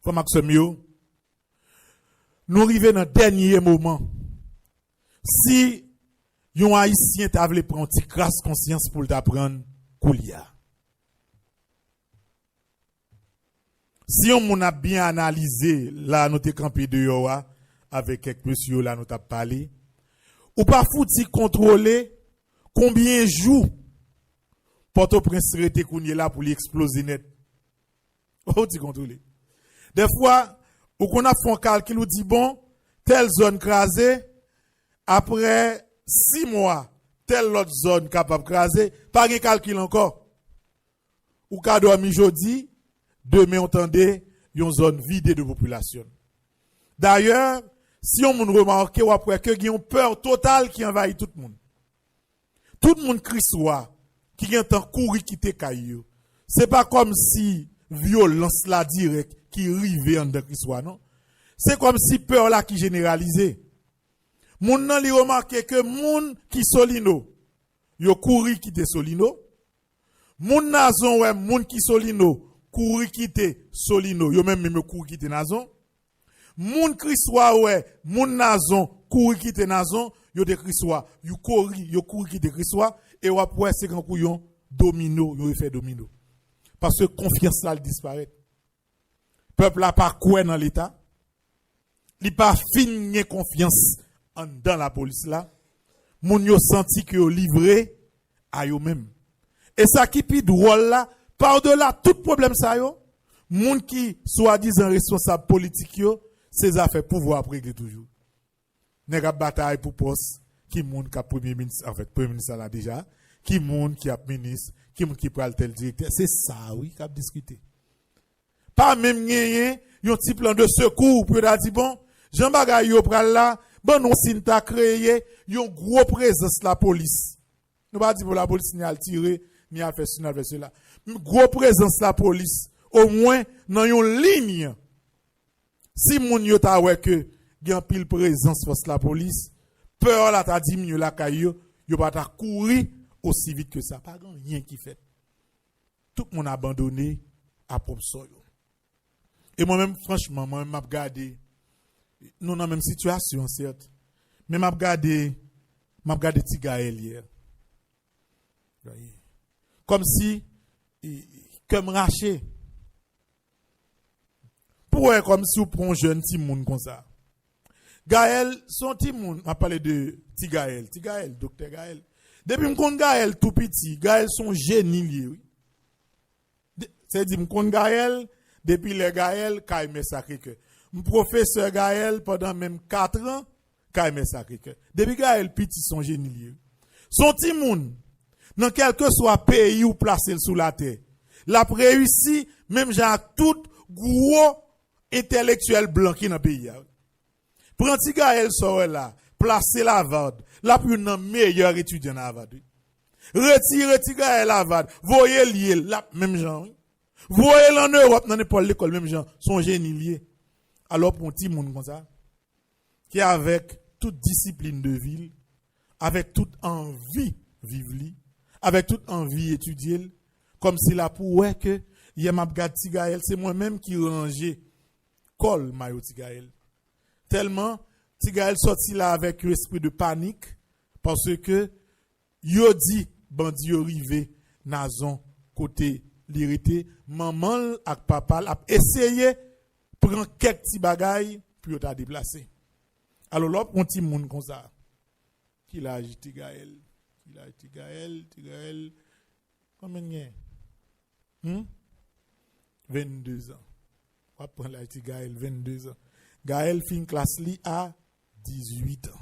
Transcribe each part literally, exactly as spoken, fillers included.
Frè m ak sè m yo, nou rive nan dènye moman. Si yon Ayisyen ta vle pran yon ti kras konsyans pou l ta prann koulye a. Si yon moun ap byen analize la nou te kanpe deyò a avèk kèk mesye yo la nou t ap pale, ou pa fouti kontwole konbyen jou Pòtoprens rete kounye la pou li eksploze nèt. Ou fouti kontwole. Dèfwa, ou konn ap fè yon kalkil, ou di, bon, tèl zòn kraze, apre sis mwa, tèl lòt zòn kapab kraze, pa gen kalkil ankò. Ou ka dòmi jodi, demen ou tande yon zòn vide de popilasyon. Dayè, si yon moun remake, w ap wè ke gen yon pè total ki anvayi tout moun. Tout moun Kriswa ki gentan kouri kite kay yo, se pa kòmsi vyolans la dirèk ki rive anndan Kriswa, non. Se kòmsi pè la ki jeneralize. Moun nan, li remake ke moun ki Solino, yo kouri kite Solino. Moun Nazon wè moun ki Solino kouri kite Solino, yo menm menm yo kouri kite Nazon. Moun Kriswa wè moun Nazon kouri kite Nazon, yo te Kriswa, yo kouri, yo kouri kite Kriswa, e w ap wè se kankou yon domino, yon efè domino. Paske konfyans la, l disparèt. Pèp la pa kwè nan Leta. Li pa fin gen konfyans anndan lapolis la. Moun yo santi ke yo livre a yo menm. E sa ki pi dwòl la, padela tout pwoblèm sa yo, moun ki swadizan responsab politik yo, se zafè pouvwa ap regle toujou. Nèg ap batay pou pòs, ki moun k ap premye minis, anfèt, premye minis la la deja, ki moun ki ap minis, ki moun ki pral tèl direktè. Se sa, wi, k ap diskite. Pa menm genyen yon ti plan de sekou pou yo ta di, bon, jan bagay yo pral la, ban nou si n ta kreye yon gwo prezans lapolis. Nou pa di pou lapolis ni al tire, ni al fè sesi, ni al fè sela. Gwo prezans lapolis, omwen nan yon liy. Si moun yo ta wè ke gen anpil prezans fòs lapolis, pè la ta diminye lakay yo, yo pa ta kouri osi vit ke sa. Pa gen anyen ki fèt. Tout moun abandone a pwòp sò yo. E mwen menm, franchman, mwen menm, m ap gade, nou nan menm sitiyasyon, sèt, men m ap gade, m ap gade Ti Gaël yè. Kòmsi, e, kè m rache. Pou wè kòmsi w pran yon jèn timoun konsa. Gaël, se yon timoun, m ap pale de Ti Gaël, Ti Gaël, Doktè Gaël. Depi m konn Gaël tou piti, Gaël se yon jeni l ye, wi. De, se di m konn Gaël, depi lè Gaël kay Mè Sakre Kè. M pwofesè Gaël pandan menm kat an, kay Mè Sakre Kè. Depi Gaël piti, se yon jeni l ye. Se yon timoun, nan kèlkeswa peyi ou plase l sou latè, l ap reyisi menm jan ak tout gwo entèlektyèl blan ki nan peyi a. Pran Ti Gaël sa w wè la, plase l Harvard, l ap youn nan meyè etidyan nan Harvard, wi. Retire Ti Gaël Harvard, voye l Yale, l ap menm jan, wi. Voye l ann Ewòp, nan nenpòt lekòl, menm jan, se yon jeni l ye. Alò, pou yon timoun konsa, ki avèk tout disiplin de vi l, avèk tout anvi viv li, avèk tout anvi etidye l, kòmsi l ap wè ke, yè m ap gad Ti Gaël, se mwen menm ki ranje kòl mayo Ti Gaël. Tèlman, Ti Gaël sòti la avèk yon espri de panik, paske yo di bandi yo rive Nazon kote li rete, manman l ak papa l ap eseye pran kèk ti bagay pou yo ta deplase. Alò, lè w pran yon timoun konsa, ki laj Ti Gaël? Ki laj Ti Gaël? Ti Gaël, konbyen l gen? Hmm? Vennde zan. W ap pran laj Ti Gaël, vennde zan. Gaël fin klas li a dizuit an.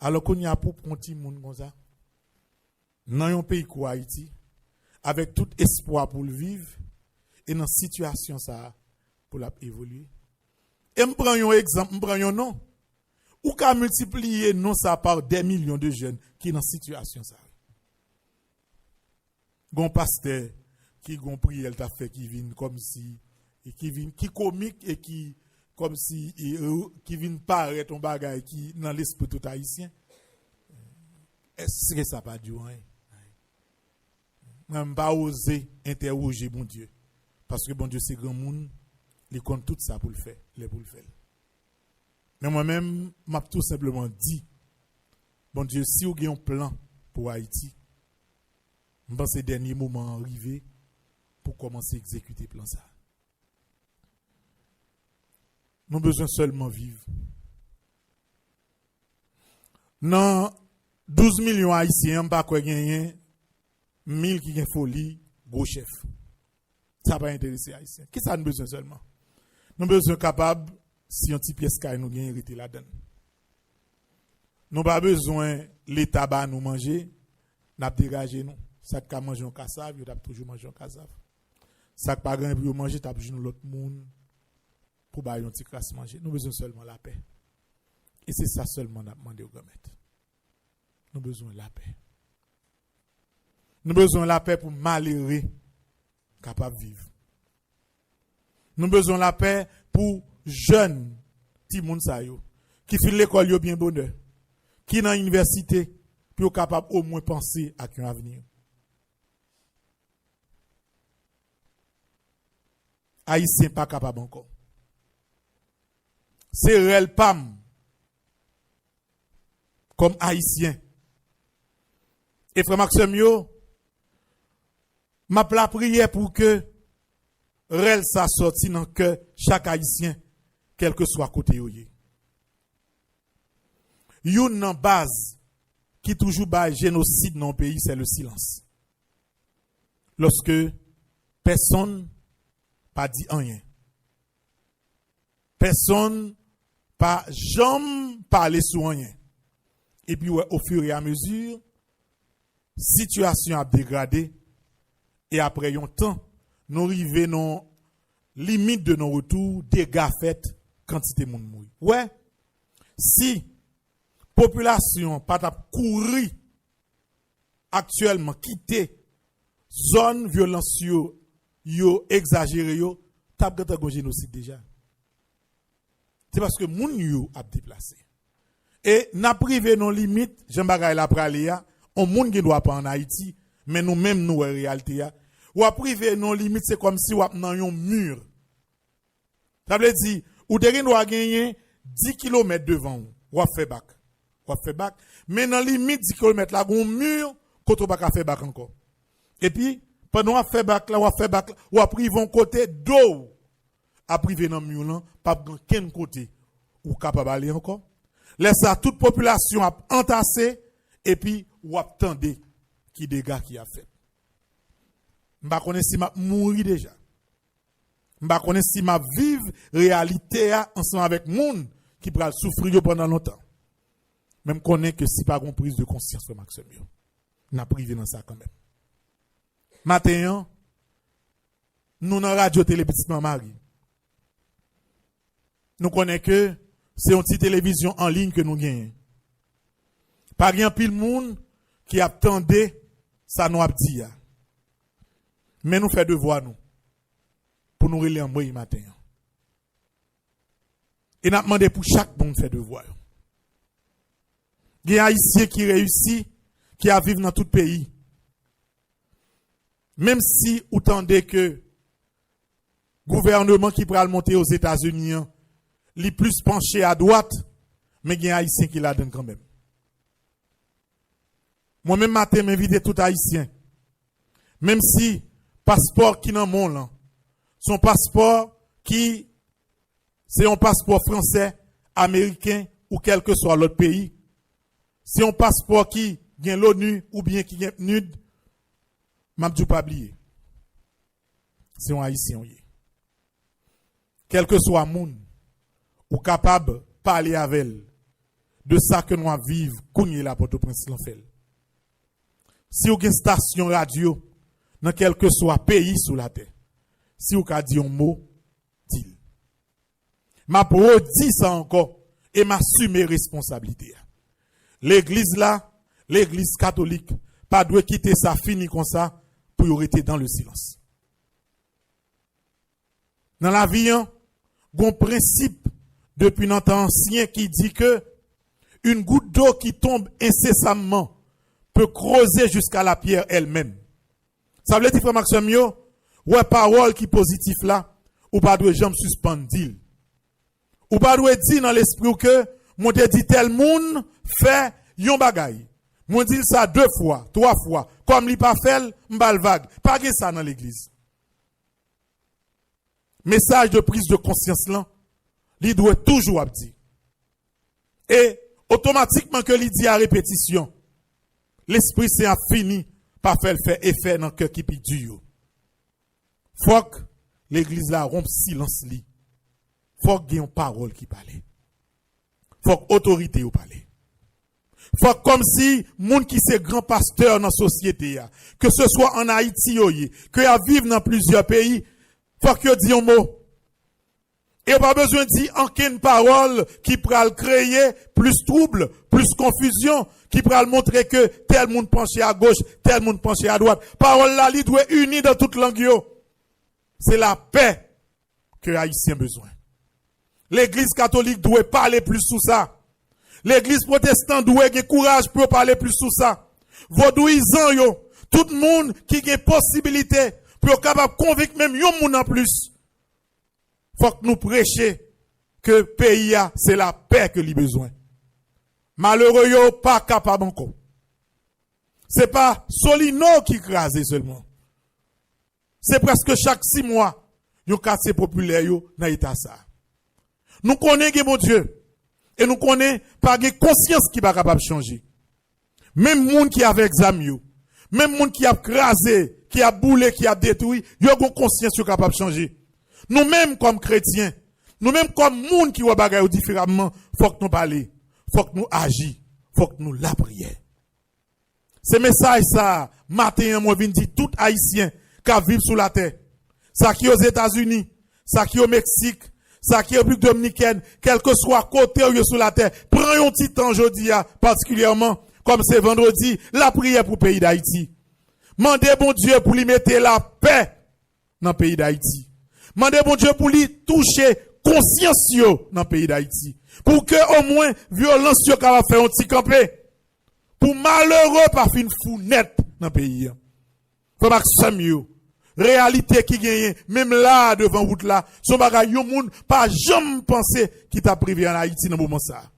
Alò, kounye a pou pran yon timoun konsa, nan yon peyi kou Ayiti, avèk tout espwa pou l viv, e nan sitiyasyon sa a pou l ap evolye. E m pran yon egzanp, m pran yon non. Ou ka miltipliye non sa pa dè milyon de jèn ki nan sitiyasyon sa a. Gon pastè ki gon priyè l t ap fè ki vin kòmsi, e ki vin, ki komik e ki kòmsi, e, e, ki vin parèt yon bagay ki nan lespri tout Ayisyen. Èske sa pa di w anyen? Mwen, m pa oze entèwoje Bondye. Paske Bondye se granmoun, Li konn tout sa pou l fè, lè pou l fè l. Men mwen menm, m ap tou senpleman di, Bondye, si w gen yon plan pou Ayiti, m panse dènye moman an rive pou w kòmanse egzekite plan sa a. Nou bezwen sèlman viv. Nan douz milyon Ayisyen an, m pa kwè genyen mil ki gen foli gwo chèf. Sa pa enterese Ayisyen. Kisa nou bezwen sèlman? Nou bezwen kapab, si yon ti pyès kay nou genyen, rete ladan l. Nou pa bezwen Leta ba nou manje, n ap degaje nou. Sa k ka manje yon kasav, yo t ap toujou manje yon kasav. Sa k pa gen pou yo manje, t ap jwenn lòt moun pou ba yo yon ti kras manje. Nou bezwen sèlman lapè. E se sa sèlman n ap mande w, Granmèt. Nou bezwen lapè. Nou bezwen lapè pou malere kapab viv. Nou bezwen lapè pou jèn timoun sa yo, ki fin lekòl yo byen bonè, ki nan inivèsite, pou yo kapab omwen panse ak yon avni. Ayisyen pa kapab ankò. Se rèl pa m kòm Ayisyen. E frè m ak sè m yo, m ap lapriyè pou ke rèl sa sòti nan kè chak Ayisyen, kèlkeswa kote yo ye. Youn nan baz ki toujou bay jenosid nan yon peyi, se le silans. Lòske pèsonn pa di anyen. Pèsonn pa janm pale sou anyen. Epi w wè, ofiramezi, sitiyasyon ap degrade, e apre yon tan, nou rive nan limit de non retou, dega fèt, kantite moun mouri. Wè, si popilasyon pa t ap kouri aktyèlman kite zòn vyolans yo, yo egzajere yo, t ap gentan gen jenosid deja. Se paske moun yo ap deplase. E n ap rive nan limit, jan bagay la prale a, on moun gen dwa pa ann Ayiti, men nou menm nou wè reyalite a. W ap rive nan limit, se kòmsi w ap nan yon mi. Sa vle di, ou te gen dwa genyen dis kilomèt devan w, w ap fè bak. W ap fè bak. Men nan limit dis kilomèt la, gen yon mi kote w pa ka fè bak ankò. Epi, pandan w ap fè bak la, w ap fè bak la, w ap rive yon kote, do w ap rive nan mi lan, p ap gen kenn kote ou kapab ale ankò. Lè sa, tout popilasyon ap antase, epi w ap tande ki dega ki ap fèt. M pa konnen si m ap mouri deja. M pa konnen si m ap viv reyalite a ansanm avèk moun ki pral soufri yo pandan lontan. Men m konnen ke si pa gen priz de konsyans, frè m ak sè m yo, n ap rive nan sa kanmenm. Maten an, nou nan radyo tele Pitit Manmari. Nou konnen ke se yon ti televizyon an liy ke nou genyen. Pa gen anpil moun ki ap tande sa nou ap di a. Men nou fè devwa nou pou nou rele anmwey maten an. E n ap mande pou chak moun fè devwa yo. Gen Ayisyen ki reyisi, ki ap viv nan tout peyi. Menm si ou tande ke gouvèneman ki pral monte Ozetazini an, li plis panche adwat, men gen Ayisyen ki ladan l kanmenm. Mwen menm maten, m envite tout Ayisyen, menm si paspò ki nan men w lan, se yon paspò ki, se yon paspò fransè, ameriken ou kèlkeswa lòt peyi, se yon paspò ki gen l'ONU oubyen ki gen PNUD, m ap di w pa bliye. Se yon Ayisyen w ye. Kèlkeswa moun, ou kapab pale avè l de sa ke nou ap viv kounye la Pòtoprens lan fè l. Si w gen stasyon radyo nan kèlkeswa peyi sou latè, si w ka di yon mo, di l. M ap redi sa ankò e m asime responsablite a. Legliz la, legliz katolik, pa dwe kite sa fini konsa pou yo rete dans le silence. Nan lavi an, gon prensip depi nan tan ansyen ki di ke une goutte d'eau qui tombe incessamment peut creuser jusqu'à la pierre elle-même. Sa vle di, frè m ak sè m yo, wè pawòl ki pozitif la, ou pa dwe janm sispann di l. Ou pa dwe di nan lespri w ke mwen te di tèl moun fè yon bagay. Mwen di l sa de fwa, twa fwa. Kòm li pa fè l, m ba l vag. Pa gen sa nan legliz. Mesaj de priz de konsyans lan, li dwe toujou ap di. E otomatikman ke li di a repetisyon, Lespri Sen ap fini pa fè l fè efè nan kè ki pi di yo. Fòk legliz la wonp silans li. Fòk gen yon pawòl ki pale. Fòk otorite yo pale. Fòk kòmsi moun ki se gran pastè nan sosyete a, ke se swa ann Ayiti yo ye, ke y ap viv nan plizyè peyi, fòk yo di yon mo. E yo pa bezwen di ankenn pawòl ki pral kreye plis twoub, plis konfizyon, ki pral montre ke tèl moun panche a goch, tèl moun panche a dwat. Pawòl la, li dwe ini nan tout lang yo. Se lapè ke Ayisyen bezwen. Legliz katolik dwe pale plis sou sa. Legliz pwotestan dwe gen kouraj pou yo pale plis sou sa. Vodouyizan yo, tout moun ki gen posibilite pou yo kapab konvenk menm yon moun an plis. Fòk nou preche ke peyi a, se lapè ke li bezwen. Malere yo pa kapab ankò. Se pa Solino ki kraze sèlman. Se prèske chak sis mwa, yon katye popilè yo nan eta sa. Nou konnen gen Bondye, e nou konnen pa gen konsyans ki pa kapab chanje. Menm moun ki avèk zam yo, menm moun ki ap kraze, ki ap boule, ki ap detwi, yo gon konsyans yo kapab chanje. Nou menm kòm kretyen, nou menm kòm moun ki wè bagay yo diferaman, fòk nou pale, fòk nou aji, fòk nou lapriyè. Se mesaj sa a, maten an, mwen vin di tout Ayisyen k ap viv sou latè, sa ki Ozetazini, sa ki o Meksik, sa ki Repiblik Dominikèn, kèlkeswa kote w ye sou latè, pran yon ti tan jodi a, patikilyèman, kòm se vandredi, lapriyè pou peyi Dayiti. Mande Bondye pou li mete lapè nan peyi Dayiti. Mande Bondye pou li touche konsyans yo nan peyi Dayiti. Pou ke omwen vyolans yo kapab fè yon ti kanpe. Pou malere pa fin fou nèt nan peyi a. Frè m ak sè m yo, reyalite ki genyen, menm la a devan wout la, se yon bagay yon moun pa janm panse ki t ap rive ann Ayiti nan moman sa a.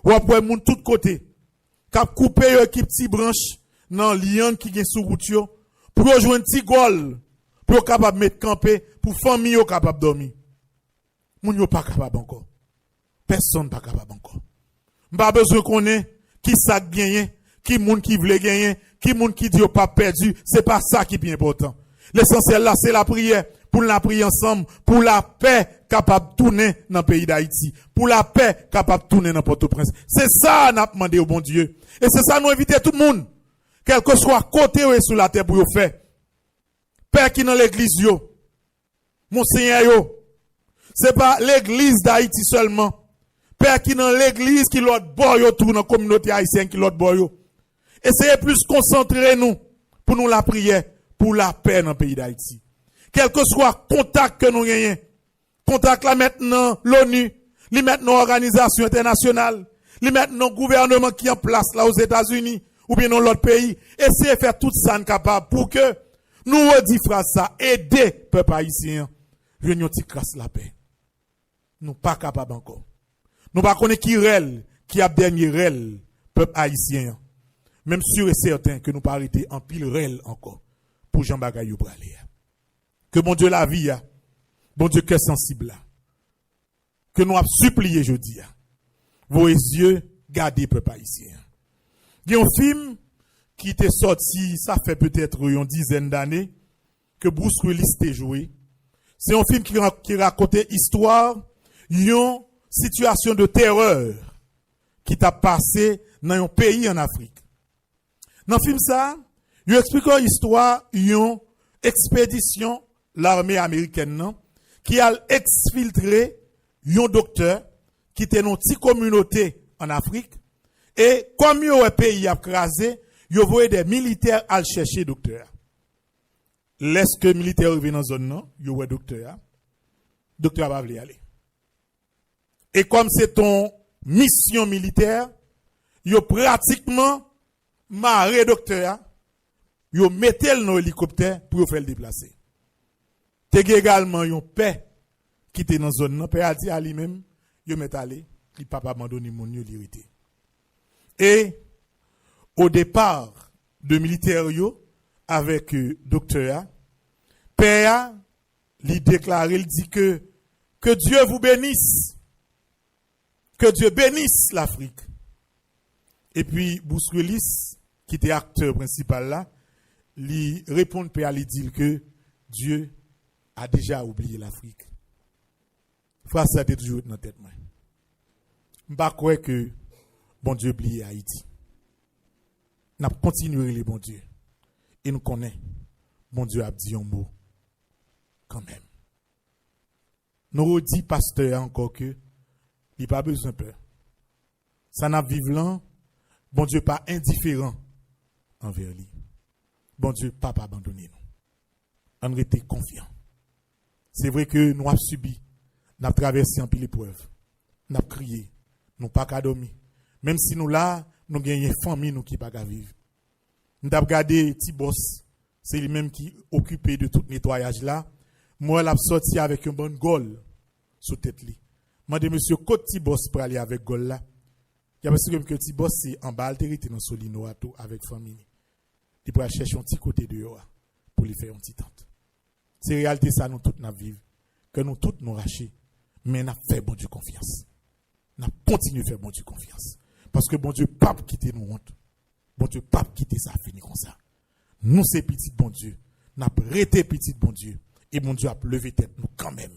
W ap wè moun tout kote k ap koupe yo ekip ti branch nan lyann ki gen sou wout yo, pou yo jwenn ti gòl, pou yo kapab met kanpe, pou fanmi yo kapab dòmi. Moun yo pa kapab ankò. Pèsonn pa kapab ankò. M pa bezwen konnen ki sa k genyen, ki moun ki vle genyen, ki moun ki di yo p ap pèdi, se pa sa ki pi enpòtan. Lesansyèl la, se lapriyè, pou n lapriyè ansanm, pou lapè kapab tounen nan peyi Dayiti, pou lapè kapab tounen nan Pòtoprens. Se sa n ap mande yo, Bondye. E se sa nou envite tout moun, kèlkeswa kote yo ye sou latè, pou yo fè. Pè ki nan legliz yo, Monsenyè yo, se pa legliz Dayiti sèlman. Pè ki nan legliz ki lòt bò yo tou, nan kominote ayisyèn ki lòt bò yo. Eseye plis konsantre nou pou nou lapriyè, pou lapè nan peyi Dayiti. Kèlkeswa kontak ke nou genyen, kontak la mèt nan loni, li mèt nan òganizasyon entènasyonal, li mèt nan gouvèneman ki an plas la Ozetazini, oubyen nan lòt peyi, eseye fè tout sa n kapab pou ke nou redi fraz sa, ede pèp ayisyen an jwenn yon ti kras lapè. Nou pa kapab ankò. Nou pa konnen ki rèl ki ap dènye rèl pèp ayisyen an. Men m si e sèten ke nou pa rete anpil rèl ankò pou jan bagay yo prale a. Ke Bondye lavi a, Bondye kè sansib la, ke nou ap sipliye jodi a, voye zye gade pèp ayisyen an. Gen yon fim ki te sòti, sa fè petèt yon dizèn dane, ke Bruce Willis te jwe. Se yon fim ki ra-, ki rakonte istwa yon sitiyasyon de terè ki t ap pase nan yon peyi ann Afrik. Nan fim sa a, yo eksplike w istwa yon ekspedisyon lame amerikèn nan ki al eksfiltre yon doktè ki te nan yon ti kominote ann Afrik. E kòm yo wè peyi ap kraze, yo voye de militè al chèche doktè a. Lèske militè yo rive nan zòn nan, yo wè doktè a. Doktè a pa vle ale. E kòm se t on misyon militè, yo pratikman mare doktè a, yo mete l nan elikoptè pou yo fè l deplase. Te gen egalman yon pè ki te nan zòn nan, pè a di a li menm, yo mèt ale, li p ap abandone moun yo, li rete. E, o depa de militè yo avèk, euh, doktè a, pè a, li deklare, li di ke, que Dieu vous bénisse, que Dieu bénisse l'Afrique. Epi Bruce Willis, ki te aktè prensipal la, li reponn pè a, li di l ke Dieu a déjà oublié l'Afrique. Fraz sa te toujou ret nan tèt mwen. M pa kwè ke Bondye bliye Ayiti. N ap kontinye rele Bondye. E n konnen Bondye ap di yon mo kanmenm. Nou redi pastè a ankò ke li pa bezwen pè. Sa n ap viv lan, Bondye pa endiferan anvè li. Bondye p ap abandone nou. Ann rete konfyan. Se vre ke nou ap sibi, n ap travèse anpil eprèv, n ap kriye, nou pa ka dòmi. Menm si nou la, nou genyen fanmi nou ki pa ka viv. M t ap gade Ti Bòs, se li menm ki okipe de tout netwayaj la. M wè l ap sòti avèk yon bann gòl sou tèt li. Mande mesye kot Ti Bòs prale avèk gòl la. Y ap esplike m ke Ti Bòs se anba l te rete nan Solino a tou avèk fanmi li. Li pral chèche yon ti kote deyò a pou li fè yon ti tant. Se reyalite sa nou tout n ap viv, ke nou tout nou rache, men n ap fè Bondye konfyans. N ap kontinye fè Bondye konfyans. Paske Bondye p ap kite nou wont. Bondye p ap kite sa fini konsa. Nou se pitit Bondye. N ap rete pitit Bondye. E Bondye ap leve tèt nou kanmenm.